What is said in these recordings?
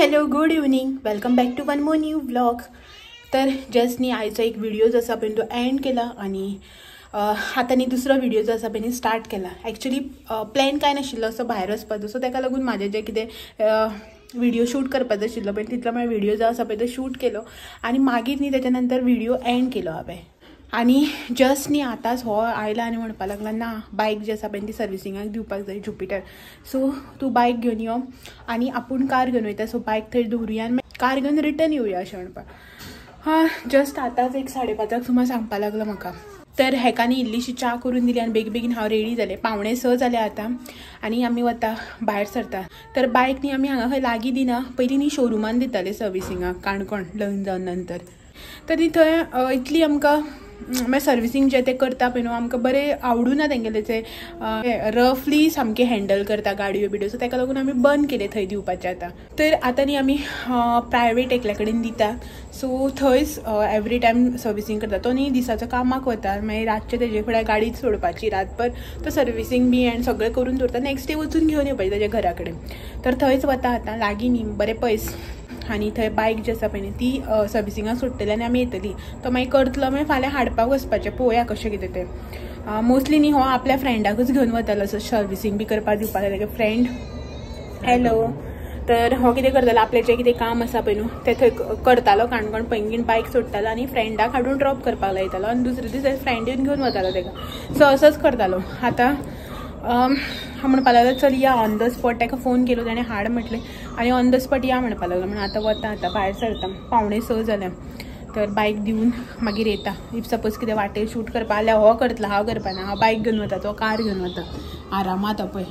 Hello good evening, welcome back to one more new vlog. तर just न्ही आयचो एक व्हिडिओ जो आसा पळय तो एंड केला आनी आतां न्ही दुसरो व्हिडिओ जो आसा पळय न्ही स्टार्ट केला. एक्चुली प्लॅन कांय नाशिल्लो असो भायर वचपाचो, सो ताका लागून म्हाजें जें कितें व्हिडिओ शूट करपाचो आशिल्लो पळय तितलो म्हळ्यार व्हिडिओ जो आसा पळय तो शूट केलो आनी मागीर न्ही तेच्या नंतर व्हिडिओ एंड केलो हांवें. आनी जस्ट न्ही आतांच हो आयला आनी म्हणपाक लागला ना बायक जी आसा पळय ती सर्विसिंगाक दिवपाक जाय ज्युपिटर, सो तूं बायक घेवन यो आनी आपूण कार घेवन वयता, सो बायक थंय दवरुया आनी कार घेवन रिटर्न येवया अशें म्हणपाक. हां जस्ट आतांच एक 5:30 सुमार सांगपाक लागलो म्हाका. तर हेका न्ही इल्लीशी च्या करून दिली आनी बेगीन हांव रेडी जालें. 5:45 जालें आतां आनी आमी वता भायर सरता. तर बायक न्ही आमी हांगा खंय लागीं दिना, पयलीं न्ही शोरुमान दिताले सर्विसिंगाक काणकोण लग्न जावन नंतर. तर ती थंय इतली आमकां मागीर सर्विसींग जें तें करता पळय न्हू आमकां बरें आवडूना तेंगेलें तें रफली सामकें हँडल करता गाडयो बिडयो, सो ताका लागून आमी बंद केलें थंय दिवपाचें आतां. तर आतां न्ही आमी प्रायवेट एकल्या कडेन दिता, सो थंयच एवरी टायम सर्विसींग करता. तो न्ही दिसाचो कामाक वता, मागीर रातचें तेजे फुडें गाडी सोडपाची, रातभर तो सर्विसींग बी आनी सगळें करून दवरता, नेक्स्ट डे वचून घेवन येवपाचें तेज्या घरा कडेन. तर थंयच वता आतां लागीं न्ही बरें पयस, आनी थंय बायक जी आसा पळय न्ही ती सर्विसिंगाक सोडटली आनी आमी येतली. तो मागीर करतलो, मागीर फाल्यां हाडपाक वचपाचें, पळोवया कशें कितें तें. मोस्टली न्ही हो आपल्या फ्रेंडाकूच घेवन वतालो असो सर्विसींग बी करपाक दिवपाक तेगे फ्रेंड. हॅलो, तर हो कितें करतालो आपलें जें कितें काम आसा पळय न्हू तें थंय करतालो काणकोण पैंगीण, बायक सोडटालो आनी फ्रेंडाक हाडून ड्रॉप करपाक लायतालो आनी दुसरे दीस फ्रेंड येवन घेवन वतालो तेका. सो असोच करतालो. आतां म्हणपाक लागलो चल या ऑन the spot, ताका फोन केलो ताणें हाड म्हटलें आनी ऑन the spot या म्हणपाक लागलो. म्हणून आतां वता, आतां भायर सरता, 5:45 जाल्या. तर बायक दिवन मागीर येता. If suppose कितें वाटेर शूट करपा जाल्यार हो करतलो, हांव करपाना, हांव बायक घेवन वता, तो कार घेवन वता आरामात पळय.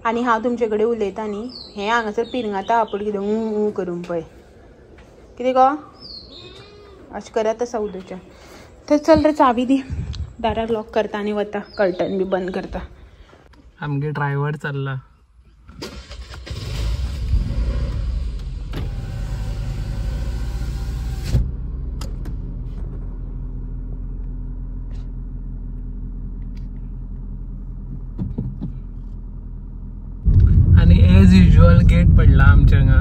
आनी हांव तुमचे कडेन उलयता न्ही, हें हांगासर पिरंगाता आपूण कितें ऊं ऊं करून पळय कितें गो अशें करत आसा उलोवचें. तर चल रे चावी दी, दाराक लॉक करता आनी वता, कर्टन बी बंद करता. आमगे ड्रायव्हर चल्ला. आनी एज युज्युअल गेट पडला आमच्या हांगा.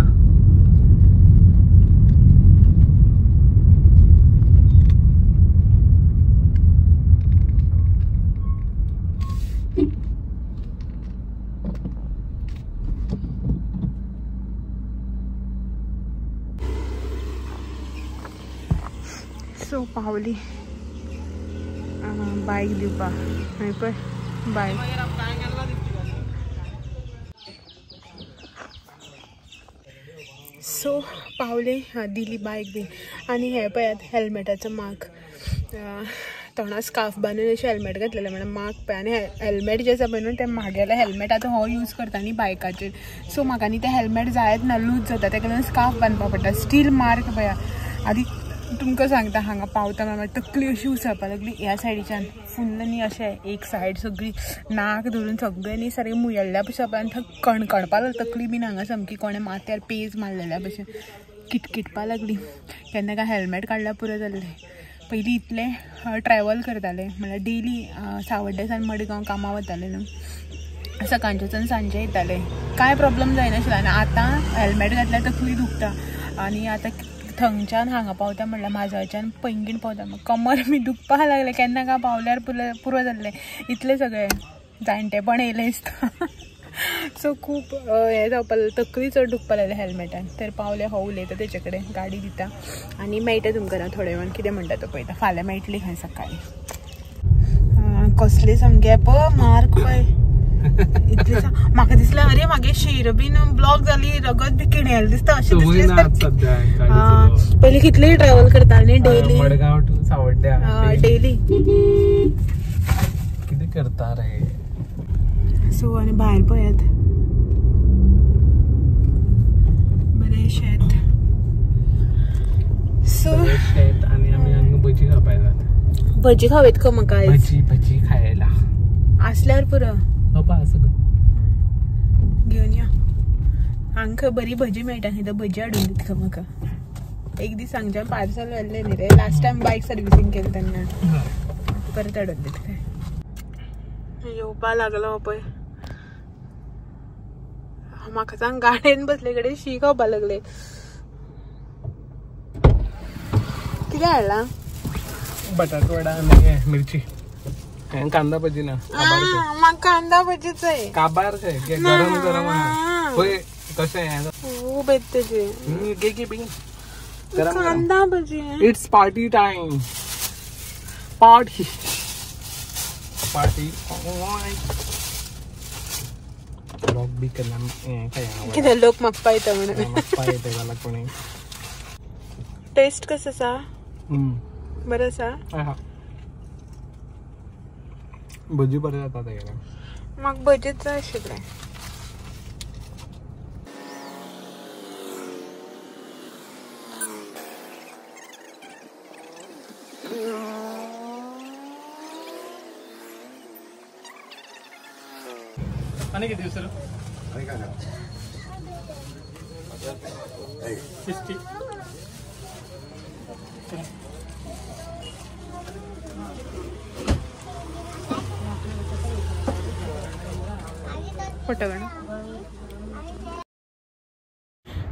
सो पावली बायक दिवपाक, मागीर पळय बायक. सो पावले, दिली बायक बी. आनी हे पळयात हेल्मेटाचो मार्क, तोंडाक स्कार्फ बांदून अशें हेल्मेट घातलेलें म्हणल्यार मार्क पळय. आनी हेल्मेट जें आसा पळय न्हू तें म्हागेलें हेल्मेट आतां हो यूज करता न्ही बायकाचेर, सो म्हाका न्ही तें हेल्मेट जायत ना, लूज जाता, ताका लागून स्कार्फ बांदपाक पडटा. स्टील मार्क पळया. आदी तुमकां सांगता हांगा पावता म्हळ्यार तकली अशी उसळपाक लागली ह्या सायडीच्यान फुल्ल न्ही अशें एक सायड सगळी नाक धरून सगळें न्ही सारकें मुयल्ल्या भशेन आनी थंय कणकणपाक लागली तकली बीन हांगा सामकी कोणें माथ्यार पेज मारलेल्या भशेन किटकिटपाक लागली. केन्ना काय हेल्मेट काडल्यार पुरो जाल्लें. पयलीं इतलें ट्रॅवल करतालें म्हळ्यार डेली सावड्डेसान मडगांव कामाक वतालें न्हू, सकाळचें वचून सांजे येतालें, कांय प्रॉब्लम जायनाशिल्लो. आनी आतां हेल्मेट घातल्यार तकली दुखता आनी आतां थंगच्यान हांगा पावता म्हणल्यार माजोळच्यान पैंगीण पावता कमर बी दुखपाक लागलें. केन्ना काय पावल्यार पुरो जाल्लें, इतलें सगळें जाणटेपण येयलें दिसता. सो खूब हें जावपाक लागलें, तकली चड दुखपाक लागली हेल्मेटान. तर पावलें, हो उलयता तेचे कडेन, गाडी दिता आनी मेळटा तुमकां थोड्या वेळान कितें म्हणटा तो पळयता. फाल्यां मेळटली खंय सकाळीं. कसले सामकें पळय मार्क पळय इतले म्हाका दिसलें अरे म्हागे शीर बीन ब्लॉक जाली, रगत बी किणेल दिसता अशें दिसलें. पयलीं कितलें ट्रॅवल करताले डेली मडगांव टू सावड्ड्या डेली कितें करता रे. सो आनी भायर पळयात बरें शेत. सो शेत आनी आमी हांगा भजी खावपाक येतात. भजी खावेत खंय म्हाका भजी भजी खायला आसल्यार पुरो घेवन या. हांगा बरी भजी मेळटा न्ही, तर भजी हाडून दिता म्हाका. एक दीस हांगच्यान पार्सल व्हेल्लें न्ही रे लास्ट टायम बायक सर्विसींग केलें तेन्ना, परत हाडून दिता. येवपा लागलो पळय. म्हाका सांग गाडयेन बसले कडेन शी खावपा लागले. कितें हाडला? बटाटवडा आनी मिरची आनी कांदा भजी ना. म्हाका कांदा भजी जाय. काबार गरम गरम आहा पळय कशें खूब येता तेजे. घे घे बेगीन. कांदा भजी. It's party time. Party party. लोक बी केला काय कितें लोक म्हाका पळयता म्हणून. पळयता जाल्यार कोणी. टेस्ट कसो आसा? बरें आसा. भजी बरें जाता तेगेले. म्हाका भजीच जाय आशिल्लें. आनी किती दुसरं? 60.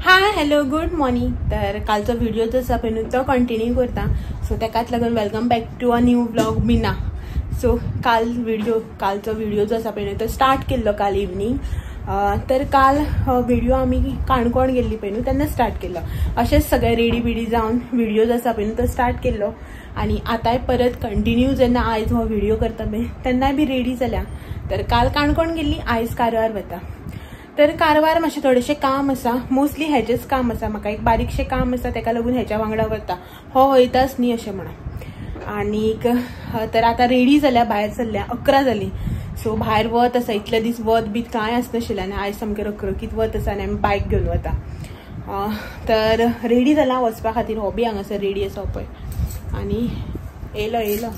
Hi hello good morning. तर कालचो व्हिडिओ जो आसा पळय न्हू तो कंटिन्यू करता. सो तेकाच लागून welcome back to a new vlog Meena. So कालचो व्हिडिओ जो आसा पळय न्हू तो स्टार्ट केल्लो काल इवनींग. तर काल व्हिडिओ आमी काणकोण गेल्ली पळय न्हू तेन्ना स्टार्ट केल्लो. अशेंच सगळे रेडी बिडी जावन व्हिडिओ जो आसा पळय न्हू तो स्टार्ट केल्लो. आनी आतांय परत कंटिन्यू जेन्ना आयज हो व्हिडिओ करता पळय तेन्नाय बी रेडी जाल्या. तर काल काणकोण गेल्ली, आयज कारवार वता. तर कारवार मातशें थोडेशें काम आसा, मोस्टली हेजेच काम आसा. म्हाका एक बारीकशें काम आसा तेका लागून हेच्या वांगडा वता, हो वयताच न्ही अशें म्हणून. आनीक तर आतां रेडी जाल्या, भायर सरल्या, 11 जाली. सो भायर वत आसा, इतले दीस वत बी कांय आसनाशिल्लें आनी आयज सामकें रखरखीत वत आसा आनी आमी बायक घेवन वता. तर रेडी जाला वचपा खातीर. हो बी हांगासर रेडी आसा पळय. आनी येयलो येयलो.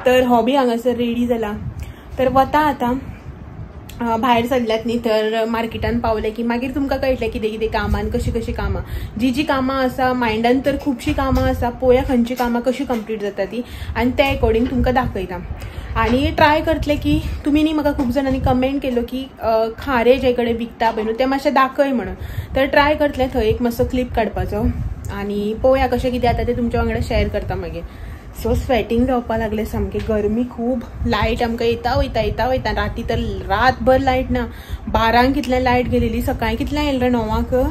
तर हो बी हांगासर रेडी जाला. तर वता आतां भायर सरल्यात न्ही. तर मार्केटान पावले की मागीर तुमकां कळटलें कितें कितें कामान कशी कशी कामां, जी जी कामां आसा मायंडान. तर खुबशीं कामां आसा, पळोवया खंयची कामां कशी कंप्लीट जाता ती आनी ते एकॉर्डिंग तुमकां दाखयता. आनी ट्राय करतले की तुमी न्ही म्हाका खूब जाणांनी कमेंट केलो की खारे जे कडेन विकता पळय न्हू तें मातशें दाखय म्हणून. तर ट्राय करतले थंय एक मातसो क्लिप काडपाचो आनी पळोवया कशें कितें जाता तें तुमच्या वांगडा शेअर करता मागीर. सो स्वेटिंग जावपा लागलें सामकें, गरमी खूब, लायट आमकां येता वयता येता वयता. राती तर रातभर लायट ना, 12 कितल्या लायट गेलेली, सकाळी कितल्या येयले रे 9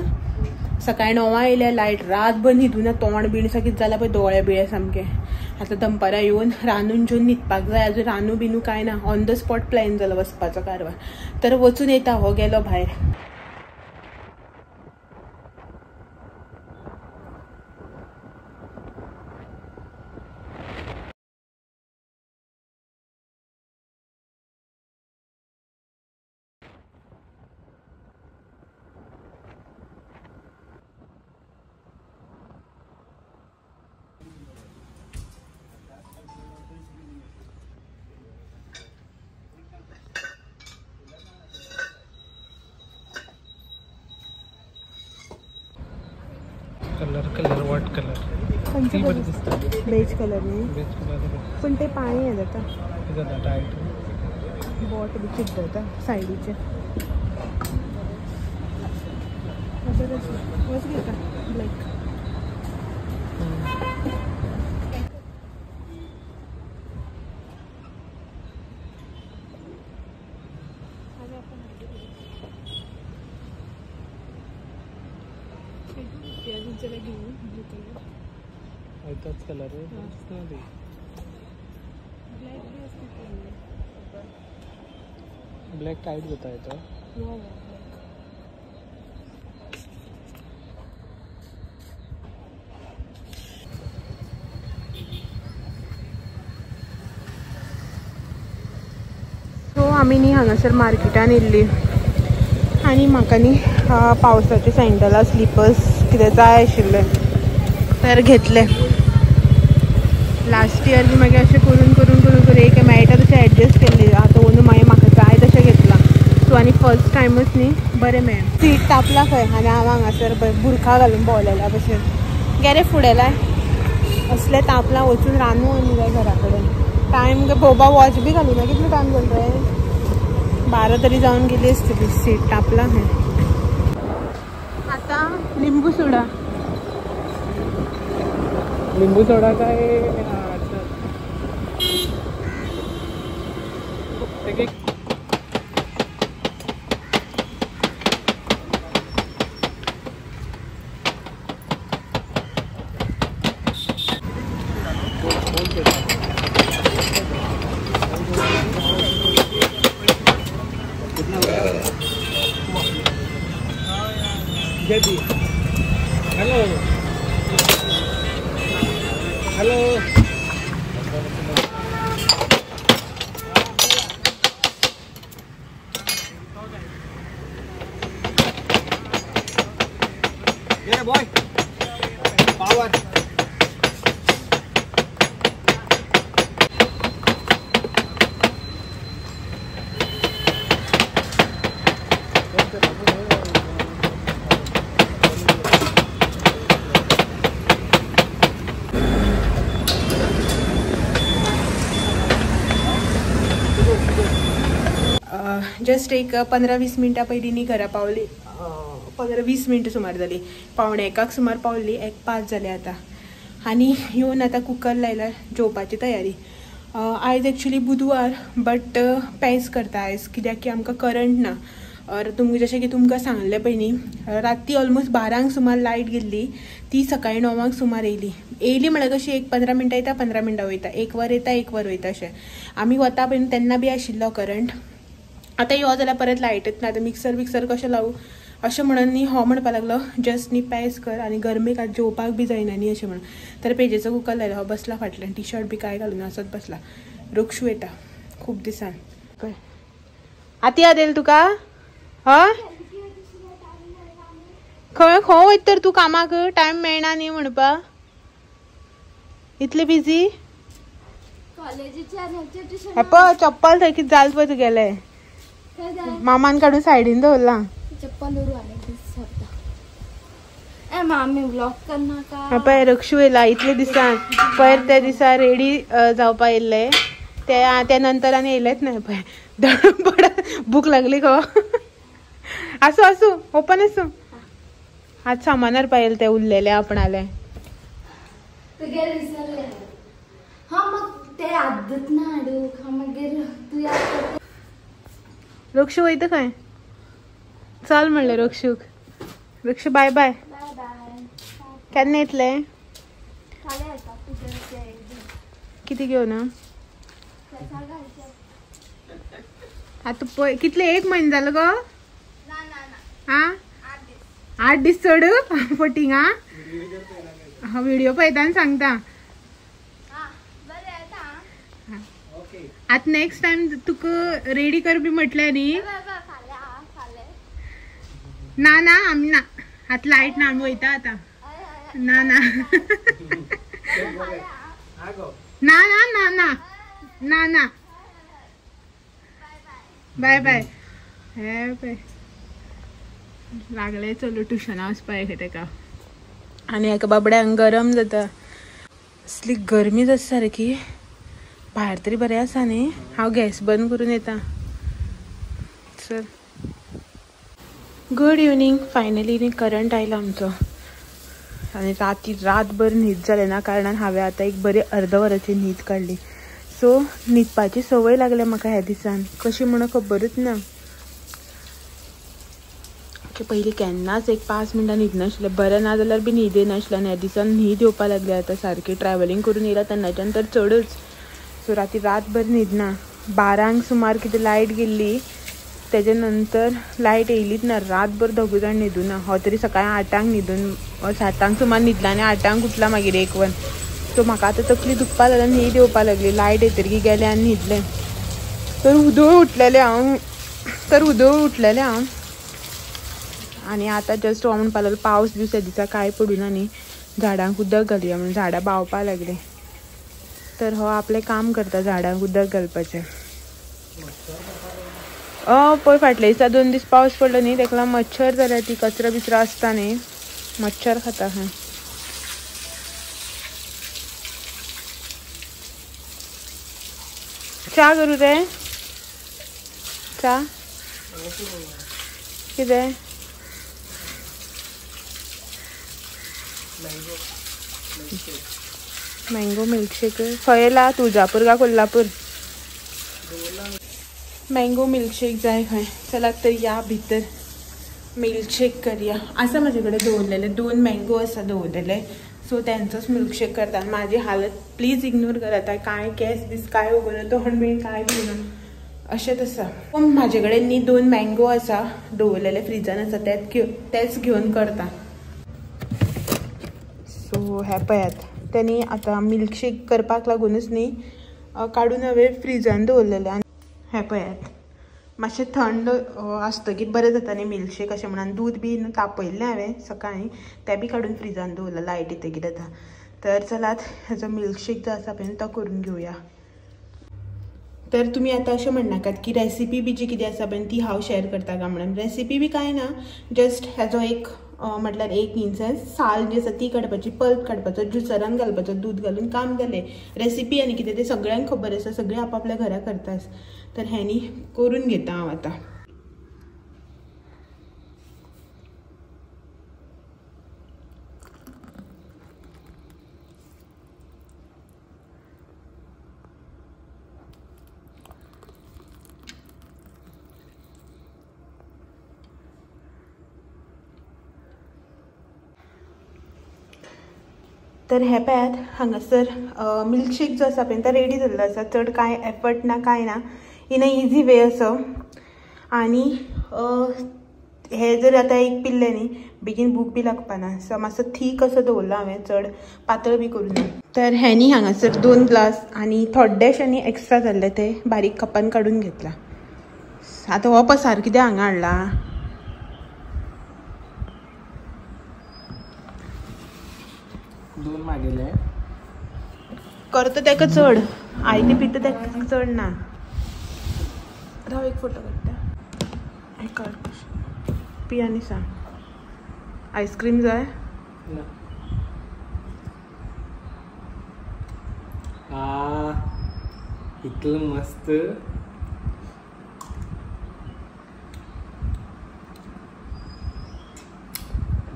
सकाळी 9 येयल्या लायट, रातभर न्हिदूना, तोंड बीण कितें जालां पळय, दोळे बिळे सामके. आतां दनपारां येवन रांदून जेवन न्हिदपाक जाय, अजून रांदू बिनू कांय ना. ऑन the spot plan जालो वचपाचो कारवार. तर वचून येता, हो गेलो भायर. Colour colour what colour beige colour न्ही, पण ते पाणी हें जाता, बोट बी चिड्डता सायडीचे. वच घेता ब्लॅक. ब्लू कलर तोच कलर ब्लॅक टायट जाता येतो. सो आमी न्ही हांगासर मार्केटान येयल्ली आनी म्हाका न्ही पावसाचे सँडलां स्लिपर्स कितें जाय आशिल्लें तर घेतले. लास्ट इयर बी मागीर अशें करून करून करून करून एक मेळटा तशें एडजस्ट केल्लें. आतां अंदू मागीर म्हाका जाय तशें घेतलां. सो आनी फर्स्ट टायमच न्ही बरें मेळ्ळें. सीट तापला खंय आनी हांव हांगासर बुरखा घालून भोंवलेल्या भशेन गेले फुडें लाय असलें तापलां वचून रांदू आनी जाय घरा कडेन. टायम भोवपा वॉच बी घालूना. कितलो टायम जालो रे? 12 तरी जावन गेली आसतली सीट तापला खंय. आतां लिंबू सोडा. लिंबू सोडा काय hello hello boy power. Just एक 15-20 मिनटां पयलीं न्ही घरा पावली. 15-20 मिनटां सुमार जाली, 12:45 सुमार पावली. 1:05 जाले आतां. आनी येवन आतां कुकर लायला जेवपाची तयारी. आयज एक्चुली बुधवार बट पेज करता आयज, कित्याक की आमकां करंट ना. तुमकां जशें की तुमकां सांगलें पयलीं राती ऑलमोस्ट 12 सुमार लायट गेल्ली, ती सकाळीं 9 सुमार येयली. येयली म्हळ्यार कशी एक 15 मिनटां येता, 15 मिनटां वयता, 1 वर येता, 1 वर वयता अशें. आमी वता पळय तेन्ना बी आशिल्लो करंट. आतां यो जाल्यार परत लायटच ना, आतां मिक्सर बिक्सर कशें लावूं अशें म्हणून न्ही हो म्हणपा लागलो जस्ट न्ही पेज कर, आनी गरमेक आतां जेवपाक बी जायना न्ही अशें म्हणून. तर पेजेचो कुकर लायलो, हो बसला फाटल्यान, टी शर्ट बी कांय घालून असोच बसला. रुक्षू येता खूब दिसान. पळय आतां याद येयली तुका? हय खंय खंय वयता तर तूं कामाक, टायम मेळना न्ही म्हणपा, इतले बिजी. पळय चप्पल थंय कितें जालें पळय तुगेलें, मामान काडून सायडीन दवरलां. चप्पल पळय रक्षू येयला इतले दिसान. पयर त्या दिसा रेडी जावपा येयल्ले, त्या नंतर आनी येयलेच ना. पळय धडपड भूक लागली गो. आसूं आसूं ओपन आसूं. आज सामान हाडपा येयले ते उरलेले आपणाले. रक्षू वयता खंय? चल म्हणलें रक्षूक. रक्षू बाय बाय. केन्ना येतले? कितें घेवन? आतां पळय कितले, 1 म्हयनो जालो गो? आं 8 दीस चड फटींग. आं व्हिडियो पळयता आनी सांगता. आतां नेक्स्ट टायम तुका रेडी कर बी म्हटलें न्ही. ना ना आमी ना, आतां लायट ना, आमी वयता आतां. ना ना ना ना ना ना ना ना बाय बाय. हे पळय लागले चलो ट्युशना वचपाक तेका. आनी हेका बाबड्यांक गरम जाता, असली गरमी जाता सारकी. भायर तरी बरें आसा न्ही. हांव गॅस बंद करून येता. चल गूड इवनींग. फायनली न्ही करंट आयलो आमचो. आनी राती रातभर न्हीद जालें ना कारणान हांवें आतां एक बरी अर्द वराची न्हीद काडली. सो न्हिदपाची संवय लागल्या म्हाका ह्या दिसान, कशी म्हणून खबरूच ना. पयलीं केन्नाच एक 5 मिनटां न्हिदनाशिल्लें, बरें ना जाल्यार बी न्हीद येनाशिल्लें. आनी ह्या दिसान न्हीद येवपा लागली आतां सारकी. ट्रॅव्हलिंग करून येयला तेन्नाच्यान तर चडच. सो राती रातभर न्हिदना. 12 सुमार कितें लायट गेल्ली, तेजे नंतर लायट येयलीच ना. रातभर दोगूय जाण न्हिदूना. हांव तरी सकाळी 8 न्हिदून 7 सुमार न्हिदला आनी 8 उठला मागीर 1 वन. सो म्हाका आतां तकली दुखपा लागली, न्हीद येवपा लागली. लायट येतकीर गेलें आनी न्हिदलें. तर उदळ उठलेलें हांव, आनी आतां जस्ट हो म्हणपा लागलो पावस दिवसा दिसा कांय पडूना न्ही, झाडांक उदक घालया म्हणून. झाडां बावपा लागलीं. तर हो आपलें काम करता, झाडांक उदक घालपाचें. पळय फाटल्या दिसा 2 दीस पावस पडलो न्ही, तेका लागून मच्छर जाल्या. ती कचरो बिचरो आसता न्ही, मच्छर खाता खंय. च्या करूं रे? च्या कितें मँगो मिल्कशेक खंय येला तुळजापूर का कोल्हापूर? मँगो मिल्कशेक जाय खंय. चलात तर या भितर मिल्कशेक करया. आसा म्हाजे कडेन दवरलेले 2 मँगो आसा दवरलेले, सो त्यांचोच मिल्कशेक करता. माझी हालत प्लीज इग्नोर करात, काय केस बीस काय उगना, तोंड बीन काय उगना अशेंच आसा. पूण म्हाजे कडेन न्ही 2 मँगो आसा दवरलेले फ्रिजान आसा, तेच घेवन करता. सो हे पळयात तेणी आतां मिल्कशेक करपाक लागूनच न्ही काडून हांवें फ्रिजान दवरलेले. आनी हे पळयात मातशें थंड आसतकीर बरें जाता न्ही मिल्कशेक अशें म्हणून. दूद बी तापयल्लें हांवें सकाळीं, तें बी काडून फ्रिजान दवरलां लायट येतकीर आतां. तर चलात हेजो मिल्कशेक जो आसा पळय तो करून घेवया. तर तुमी आतां अशें म्हणनाकात की रेसिपी बी जी कितें आसा पळय ती हांव शेअर करता काय म्हणून. रेसिपी बी कांय ना, जस्ट हेजो एक म्हटल्यार एक इन्सेन्स साल जी आसा ती काडपाची, पल्प काडपाचो, ज्युसरान घालपाचो, दूद घालून काम जालें. रेसिपी आनी कितें तें सगळ्यांक खबर आसा, सगळीं आपआपल्या घरा करताच. तर हें करून घेता हांव आतां. तर हे पळयात हांगासर मिल्कशेक जो आसा पळय तो रेडी जाल्लो आसा. चड कांय एफर्ट ना कांय ना, इन अ इजी वे असो. आनी हे जर आतां एक पिल्लें न्ही बेगीन भूक बी लागपाना. सो मातसो थीक असो दवरला हांवें, चड पातळ बी करूं ना. तर हेंनी हांगासर 2 ग्लास आनी थोडेशे न्ही एक्स्ट्रा जाल्ले ते बारीक कपान काडून घेतला. आतां हो पसार कितें हांगा हाडला. दोन मागेले करता तेका चड, आयते पिता तेका चड ना. राव एक फोटो काडटा. काड पी आनी सांग. आयस्क्रीम जाय ना? इतलं मस्त.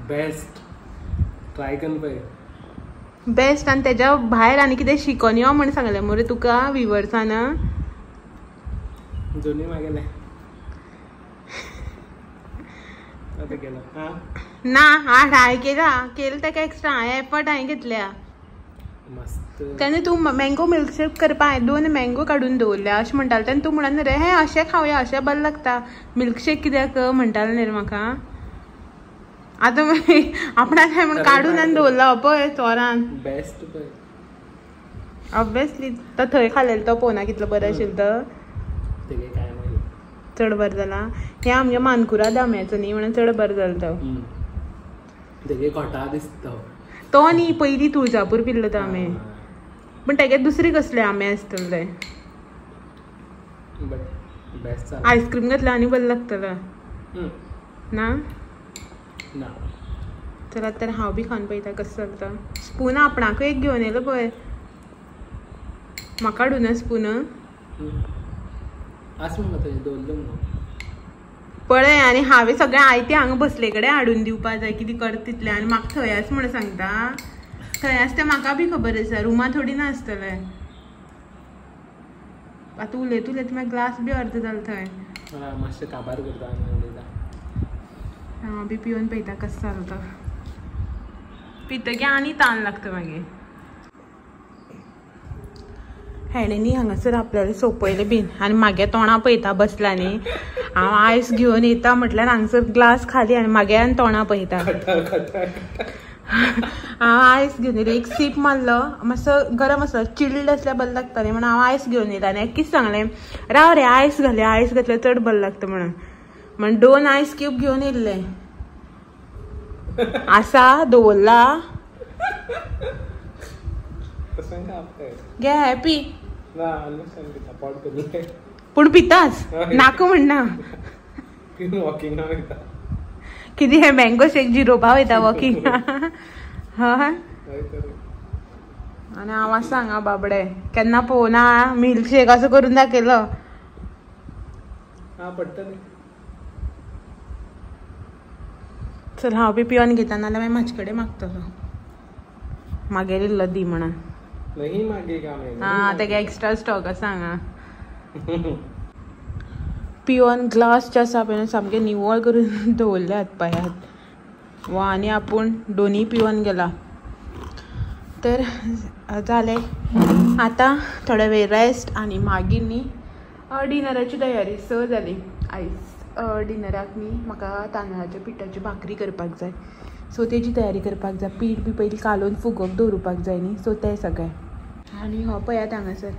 बेस्ट ट्राय कर पळय. बेस्ट. आनी तेज्या भायर आनी कितें शिकोन यो म्हण सांगलें मरे तुका विवर्सान. दोन्ही मागेले ना. हा ट्राय केला केलं तेका एक्स्ट्रा हांवें एफर्ट हांवें घेतल्या. मस्त. तेन्ना तूं मँगो मिल्कशेक करपा हांवें 2 मँगो काडून दवरल्या अशें म्हणटालें. तेन्ना तूं म्हणून रे हें अशें खावया अशें बरें लागता मिल्कशेक कित्याक म्हणटालें न्ही रे म्हाका. आतां आपणाक काय म्हण काडून आनी दवरला पळय चोरान. बेस्ट पळय ऑब्वियसली तो थंय खालेलो तो पळोवना कितलो बरें आशिल्लो तो. चड बरें जाला. हें आमगे मानकुराद आंब्याचो न्ही म्हणून चड बरें जालो तो. तो न्ही पयलीं तुळजापूर पिल्लो तो आंबे, पूण तेगे दुसरी कसले आंबे आसतले. आयस्क्रीम घातल्या आनी बरें लागतलो ना. चला तर हांव बी खावन पळयता कसो चलता. स्पून आपणाकूय एक घेवन येयलो पळय, म्हाका हाडूना स्पून. पळय आनी हांवें सगळें आयतें हांगा बसले कडेन हाडून दिवपा जाय कितें करता तितलें. आनी म्हाका थंय आसा म्हण सांगता, थंय आसा तें म्हाका बी खबर आसा, रुमा थोडी ना आसतलें. आतां उलयत उलयत मागीर ग्लास बी अर्द जालो थंय. मातशें काबार करता. हांव बी पिवन पळयता कसो जालो तो. पितकीर आनी तान लागता मागीर. हेणें न्ही हांगासर आपल्याला सोंपयलें बीन आनी मागे तोंडा पळयता बसला न्ही. हांव आयस घेवन येता म्हटल्यार हांगसर ग्लास खाली आनी मागे आनी तोंडा पळयता. हांव आयस घेवन येयलें, एक सीप मारलो, मातसो गरम आसलो, चिल्ड आसल्यार बरें लागता न्ही म्हणून हांव आयस घेवन येयलें. आनी कितें सांगलें, राव रे आयस घाले, आयस घातल्यार चड बरें लागता म्हणून. म्हण 2 आयस क्यूब घेवन येयल्ले आसा दवरला. घे हॅपी पूण पिताच नाका म्हणना. कितें हें मँगो शेक जिरोपा वयता वॉकिंग. हय आनी हांव आसा हांगा बाबडे केन्ना पळोवना मिल्कशेक असो करून दाखयलो. चल हांव बी पिवन घेता, नाल्यार मागीर म्हाजे कडेन मागतलो, मागीर इल्लो दी म्हणून. हां, तेगे एक्स्ट्रा स्टॉक आसा हांगा. पिवन ग्लास जे आसा पळय सामके निवळ करून दवरल्यात पळयात. वा आनी आपूण दोनी पिवन गेला. तर जालें, आतां थोडो वेळ रेस्ट आनी मागीर न्ही डिनराची तयारी. 6 जाली आयज डिनराक न्ही म्हाका तांदळाच्या पिठाची भाकरी करपाक जाय, सो तेजी तयारी करपाक जाय. पीठ बी पयलीं कालोवन फुगोवंक दवरुपाक जाय न्ही, सो तें सगळें. आनी हो पळयात हांगासर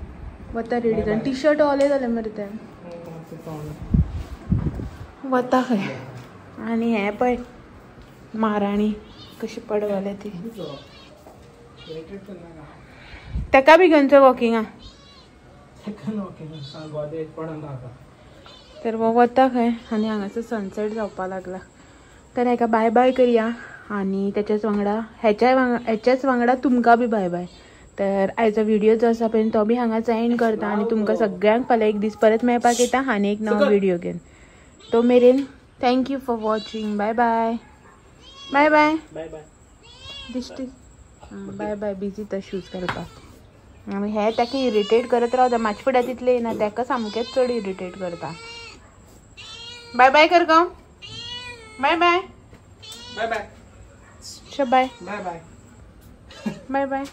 वता रेडी जावन, टी शर्ट ओले जालें मरे तें. वता खंय. आनी हें पळय महाराणी कशी पडवल्या ती, ताका बी घेवन चल वॉकिंगा. तर हो वता खंय. आनी हांगासर सनसेट जावपाक लागला. तर हेका बाय बाय करया आनी तेच्याच वांगडा हेच्याच वांगडा तुमकां बी बाय बाय. तर आयचो व्हिडिओ जो आसा पळय तो बी हांगाच एंड करता आनी तुमकां सगळ्यांक फाल्यां एक दीस परत मेळपाक येता आनी एक नवो व्हिडिओ घेवन. तो मेरेन thank you for watching. Bye bye. Bye bye. दिश्टी बाय बाय. बिजी तर शूज घालपाक. आनी हे ताका इरिटेट करत रावता, म्हाजे फुडें तितलें येना, ताका सामकेंच चड इरिटेट करता. बाय बाय कर गो. Bye bye. Bye bye. Bye bye. Bye bye.